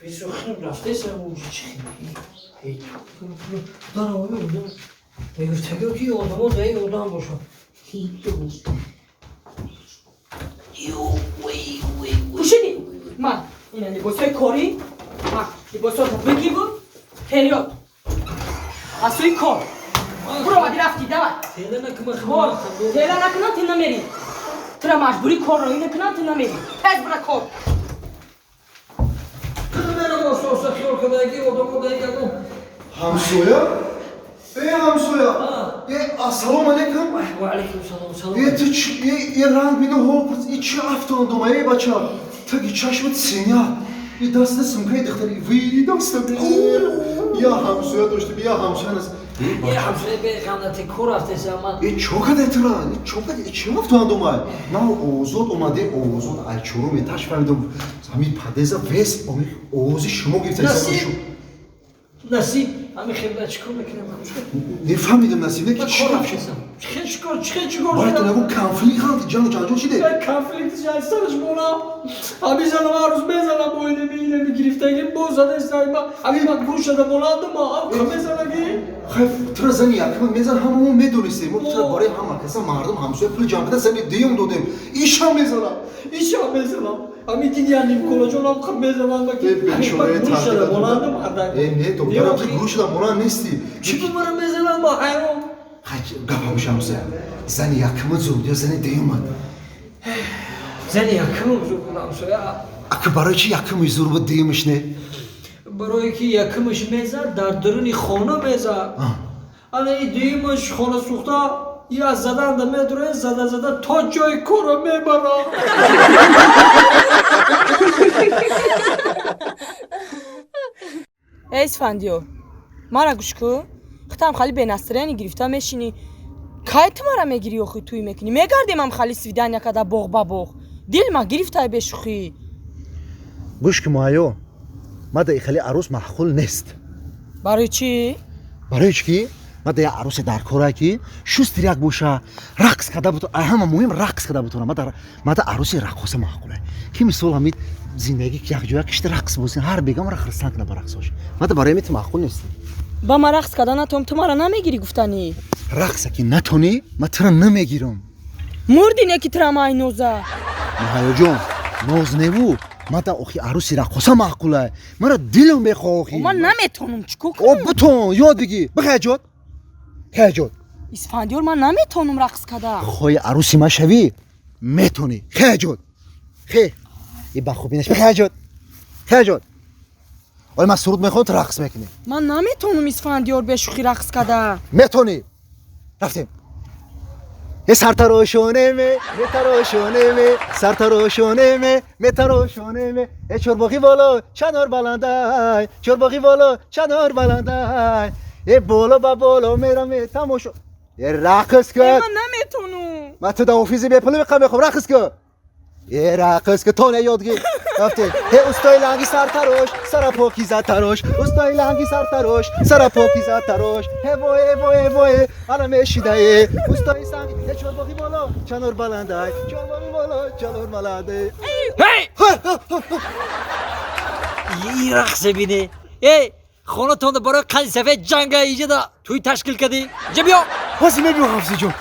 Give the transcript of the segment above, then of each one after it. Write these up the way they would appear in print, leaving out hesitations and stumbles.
Бисухим рафтесам уҷи чи мегуфтагиё ки одамо даи одам бошад. Пӯшидӣ? Ма ина либосҳои корӣ, ма либосҳото бигибу вперёд, аз сӯи кор буромадӣ, рафтӣ, давай. Тела накума. Тела накунам, ту намерӣ. Тура маҷбурӣ кор роӣ накунам, ту намерӣ. Тез бура кор. Хиёл кардаги одамо даи ягон. Ҳамсоя, э, ҳамсоя, э, ассалому алайкум. Ва алайкум салом, салом. Э, ту чи, э, э, ранг мину ҳо, э, чи афтондум, э, бача, таги чашмат синя, э, даста сумкаи духтари, ви, даста, я ҳамсоя доштем, я ҳамсоя нас. Е, ҳамсоя, беғамнати, кор рафтесам ман. Э, чо кадай тура, э, чо кадай, э, чи афтондумай? На озод омаде, озод ай чорум этаж фаҳмидум, ҳамин подъезда вес овози шумо гирифта. Насиб, насиб, ҳамин хелда чӣ кор мекунам, ҳамсоя? Нефаҳмидам, насиб, не ки Ман чи кор рафтесам, чӣ чикор, чӣ чикор? Барои ту ягон конфликт ҳам, ҷану ҷанҷол шиде? Як конфликт шайстанаш мона. Ҳамин занам ҳар рӯз мезанам бо инеми инеми гирифтагӣ, боз задестай ма. Ҳамин ман гӯшада монандум, ҳам мезанаги. Хайф, тура зани якма мезан, ҳама мо медонистем. Мо тура барои ҳама каса, мардум, ҳамсоя пул ҷамъ карда, зани дуюм додем, ишам мезанам. Ишам мезанам. Ҳамин диди я нимколаҷонам қаб мезанам ма ки. Э, бечораи. Гӯшада монандум. Э, не, додарам, ту гӯшада монанд нестӣ. Чӣ бу мара мезанам, ма ҳайрон. Хай, гапа гӯш, ҳамсоя, зани якма зуд ё зани дуюмат? Зани якумам зуд буд, ҳамсоя. Ака, барои чи якумиш зур буд, дуюмиш не? Барое ки якумаш мезад, дар дуруни хона мезад. Ана и дуюмаш хона сӯхта, и аз заданда медуре, зада зада то ҷои корро мебарад. Эй, Исфандиёр, мара гӯш кӯ. Хитам хали бенастроение гирифта мешинӣ. Кай ту мара мегирӣ, охи тӯй мекунӣ? Мегардем хали свидания када, боғ ба боғ. Дил ма гирифтай, бешӯхӣ. Гӯш ки, муҳайё, мада хеле арӯс маъқул нест. Барои чӣ? Барои чӣ ки мада як арӯсе дар кора, ки шустри як боша, рақс карда бутона. Ҳама муҳим, рақс карда бутона. Мада арӯси раққоса маъқуле, ки мисол ҳамин зиндагӣ якҷоя кишта, рақс бозин, ҳар бега мара хирсан кана ба рақсош. Мада барои ҳамин ту маъқул нестӣ. Ба ма рақс карда натонам, ту мара намегирӣ, гуфтанӣ. Рақса ки натонӣ, ма тура намегирам. Мурдӣ, не ки тура май ноза. Муҳайёҷон, ноз неву, мада охи арӯси раққоса маъқула, мара дилам мехоҳ охи. Ман наметонам, чӣ кор О. кунам? Бутон, ёд бигир, бихайҷод, хайҷод. Исфандиёр, ман наметонам рақс карда. Хоҳи арӯси ма шавӣ, метонӣ, хайҷод, хе и ба хубӣ наш, бихайҷод, хайҷод. Оли ман суруд мехонам, ту рақс мекунӣ. Ман наметонам, Исфандиёр, бешӯхӣ рақс карда. Метонӣ, рафтем. Е, сартарошонеме, метарошонеме, сартарошонеме, метарошонеме, е, чорбоғи боло, чанор баландай, чорбоғи боло, чанор баландай, е, боло ба боло мераме тамошо, е, рақс Э, кун. Ман наметонам. Ман ту да офиси бепулӣ мехоҳам, мехоҳам, рақс кун, е, рақс кун, то не ёд гир, рафтем. Е, устои ланги сартарош, сара покиза тарош, устои ланги сартарош, сара покиза тарош, е, вой, е, вой, е, вой, ана мешидае устои санги, е, чорбоғи боло, чанор баландай, чорбоғи боло, чанор баландай. Ҳей! И рақсе бине. Эй, хонатонда барои қанди сафед ҷанга, иҷада тӯй ташкил кардӣ. Иҷа биё. Ҳозир мебиём, ҳафзиҷон.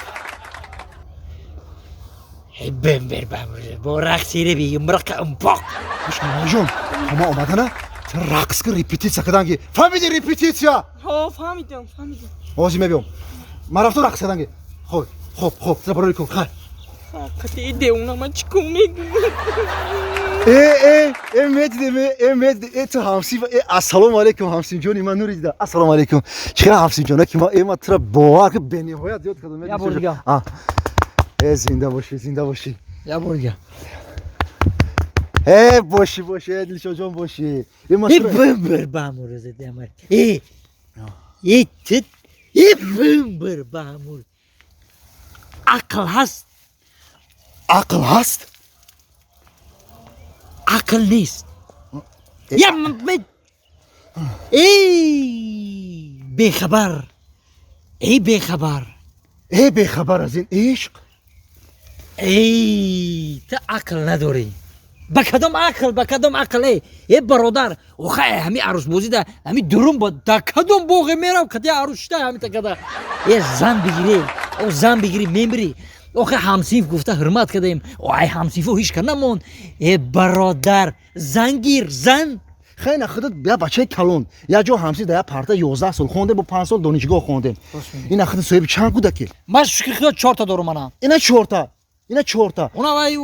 Эй, бембер бамбер, бо рақсире би, имрақа импоқ. Гӯш, мамаҷон, то ман омадана, ту рақс кун, репетитсия карданги, фаҳмиди? Репетитсия. Ҳо, фаҳмидам, фаҳмидам. Ҳозир мебиём, ман рафтам, рақс карданги. Хоб, хоб, хоб, барои кун, хай. Қати девона, ман чӣ кор мекунам? Э, э, э, медидем, э, э, медидем, э, ту ҳамсин, э, ассалому алайкум, ҳамсинҷони ман, нури дида, ассалому алайкум. Чӣ хела, ҳамсинҷона, ки ма, э, ма тура бовар ки бениҳоят ёд кардам. Я бор дига. А, э, зинда бошӣ, зинда бошӣ. Я бор дига. Э, бошӣ, бошӣ, э, дилшодҷон, бошӣ, э, ма Эй, тура бембер бамур задамар. Эй, эй, тит, эй, бембер бамур. Ақл ҳаст? Ақл ҳаст. Ақл нест. Я м- эй, бехабар. Эй, бехабар. Э, бехабар аз ин ишқ. Эй, ту ақл надорӣ. Ба кадом ақл, ба кадом ақл? Э, э бародар, охай ҳами арӯсбозида ҳами дурум ба да кадом боғе мерав, кади арӯс шида ҳами такада. Э, зан бигире, о зан бигири мемири. Охе ҳамсинф гуфта ҳурмат кардем. О ай ҳамсинфо ҳеч ка намонд. Э бародар, зан гир, зан. Хеле худат я бачаи калон, як ҷо ҳамсинф дар як парта 11 сол хондем, бо 5 сол донишгоҳ хондем. Ина худат соҳиби чанд кӯдаки? Ман шукри худо чорта дорум ана. Ина чорта. Ина чорта. Она вай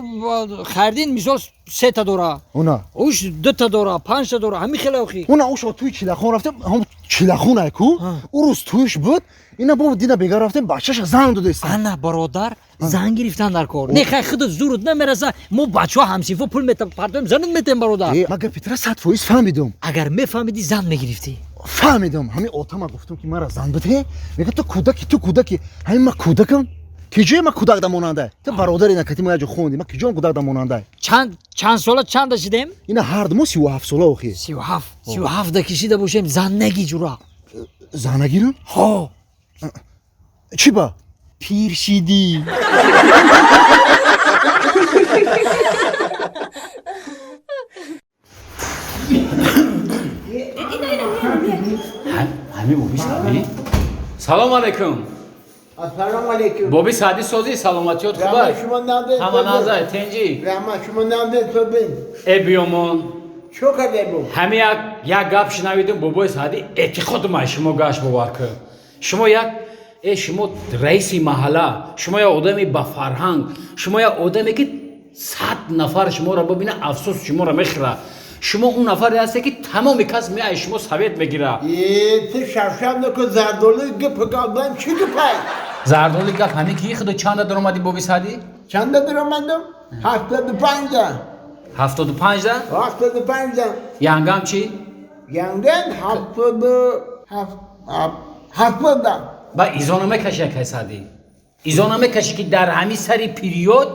Хайрдин мисол сета дора. Она. Уш дута дора, панҷта дора, ҳами хеле охи. Она уш туи чилахон рафтем, ҳам чилахон ай ку? Ӯ рӯз туиш буд. Ина бо дина бега рафтем, бачаша зан додест. Ана бародар, зан гирифтан дар кор. Не хай худат зурут намераса, мо бачаҳо ҳамсинфо пул метапартоем, занат метем бародар. Э, ман гапи тра 100% фаҳмидум. Агар мефаҳмидӣ зан мегирифтӣ. Фаҳмидум. Ҳамин отама гуфтум ки мара зан бидеҳ. Мега ту кӯдаки, ту кӯдаки. Ҳамин ман кӯдакам. Киҷое ман кӯдак да монанда? Ту бародари накати мо як ҷо хондем. Ман киҷоам кӯдак да монанда? Чанд сола чанда шидем? Ина ҳар ду мо 37 сола охи. 37. 37 да кишида бошем, зан наги ҷура. Зан нагирам? Ҳо. Чӣ ба? Пир шидӣ. Ҳамин боби Саъдӣ? Салом алайкум. Ассалому алайкум. Боби Саъдӣ созӣ, саломатиёт хубай? Раҳмат шумо надед. Ҳама назай, тенҷӣ? Раҳмат шумо надед собин. Э биёмон. Чо кардем? Ҳами як гап шунавидум бобои Саъдӣ, эътиқодум ай шумо гашт бовар кун. Шумо як шумо раиси маҳалла, шумо як одами ба фарҳанг, шумо як одаме ки 100 нафар шуморо бибина, афсӯс шуморо мехӯрад. Шумо он нафаре ҳасте ки тамоми кас меай шумо совет мегирад. Э, ту шавшав накун, зардолуи гап гапдан чӣ гапай? Зардолуи гап ҳамин ки худо чанда даромадӣ боби Саъдӣ? Чанда даромадам? 75 да. 75 да? 75 да. Янгам чӣ? Янгам 77 да. Ба изо намекашӣ акай Саъдӣ? Изо намекашӣ ки дар ҳамин сари период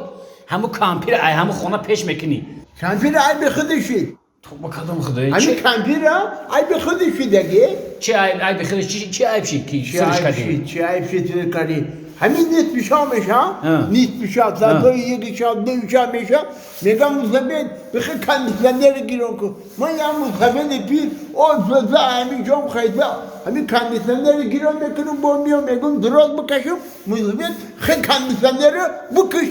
ҳамун кампир ай ҳамун хона пеш мекунӣ? Кампир ай би худишид. То ба кадом худое? Ҳамин кампира ай би худишид аге? Чӣ айб би худиш? Чӣ айб шид ки сириш кардӣ? Чӣ айб шид сириш кардӣ? Ҳамин нисфи шом меша, нисфи шаб, соатҳои яки шаб, дуи шаб меша, мегам мусафед бихи кондитсионери гирон кун. Ман як мусафеди пир, об зада ҳамин ҷом хайда, ҳамин кондитсионери гирон мекунам, бо миём мегум дроз бикашам, мусафед хи кондитсионери бикиш.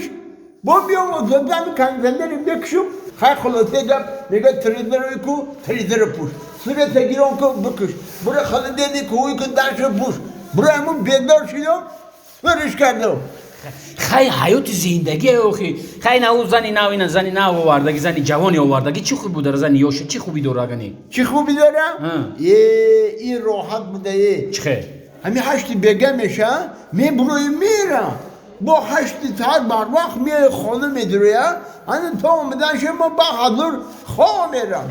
Бо миём зада ҳамин кондитсионери бикашам, хай хулоса гап, мега телевизорро ку, телевизорро пӯш. Света гирон кун, бикиш. Бура холодильник ҳуй кун, дарша пӯш. Бура ҳамун бедор шидам, сириш кардам. Хай ҳаёти зиндагӣ охи. Хай на ӯ зани нав, ина зани нав овардаги, зани ҷавоне овардаги. Чӣ хуб будара зани ёша, чӣ хубӣ дора агани? Чӣ хубӣ дора? Э, ин роҳат буда, э. Чӣ хел? Ҳамин ҳашти бега меша, мебурои мера. Бо ҳашти саат барвақт меои хона медуроя, ҳани то омаданша мо ба ҳазур хоб мерам.